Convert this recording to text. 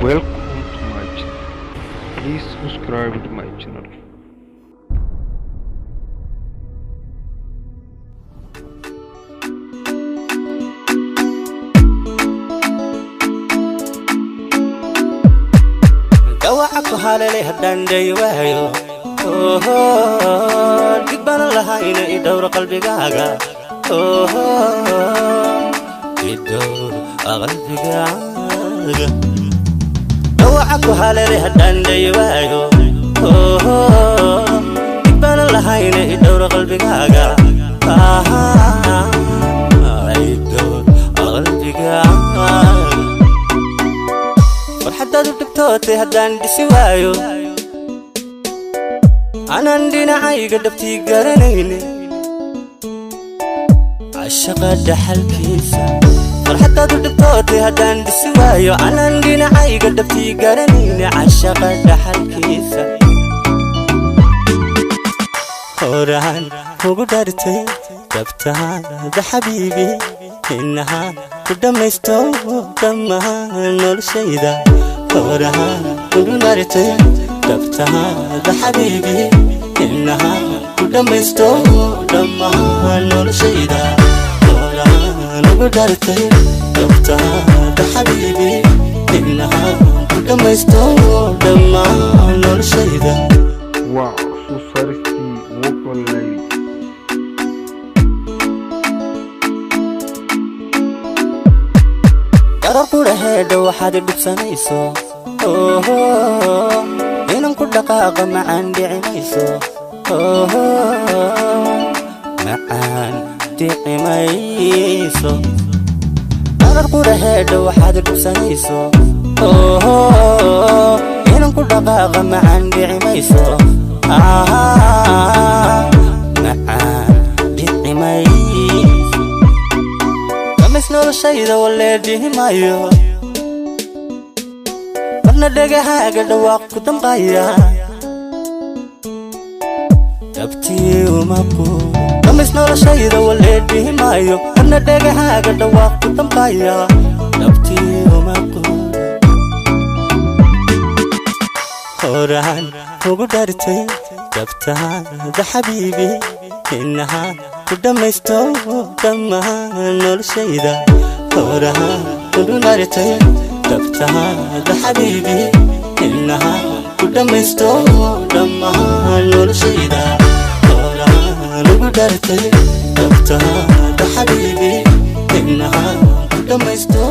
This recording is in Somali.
Welcome to my channel. Please subscribe to my channel. Dawaca ku haleelay haddaan day waayo, dhig baanan lahayna, i dhowr qalbigaaga, i dhowr qalbigaaga. Dawaca ku haleelay haddaan day waayo, dhig baanan lahayna, i dhowr qalbigaaga, i dhowr qalbigaaga. Farxaddaad u dhibtootay haddaan dhisi waayo, anaan dhinacayga dhabtii garanayne cashaqa dhaxalkiisa. Farxaddaad u dhibtootay haddaan dhisi waayo, anaan dhinacayga dhabtii garanayne cashaqa dhaxalkiisa. Horaan kugu dhartay dhabtaada xabiibi, inahaan ku dhammaysto dhammaan noloshayda. Horaan kugu dhartay dhabtaada xabiibi, inahaan ku dhammaysto dhammaan noloshayda. Horaan ugu dhartay dhabtaada xabiibi, inahaan ku dhammaysto dhammaan noloshayda. Waa soo saaristii Vocal Lyrics. Darar qudhaheedha waxaad dhibsanayso, inan ku dhaqaaqa macaan dhici mayso, macaan dhici mayso. Darar qudhaheedha waxaad dhibsanayso, inan ku dhaqaaqa macaan dhici mayso, macaan dhici mayso. Kamis noloshayda walee dhihi maayo, marna dhegahaaga dhawaaq ku damqaya dhabtii uma quuro. Kamis noloshayda walee dhihi maayo, marna dhegahaaga dhawaaq ku damqaya dhabtii uma quuro. Horaan ugu dhartay dhabtaada xabiibi, inahaan ku dhammaysto dhammaan noloshayda. Horaan ugu dhartay dhabtaada xabiibi, inahaan ku dhammaysto dhammaan noloshayda. Horaan ugu dhartay dhabtaada xabiibi, inahaan ku dhammaysto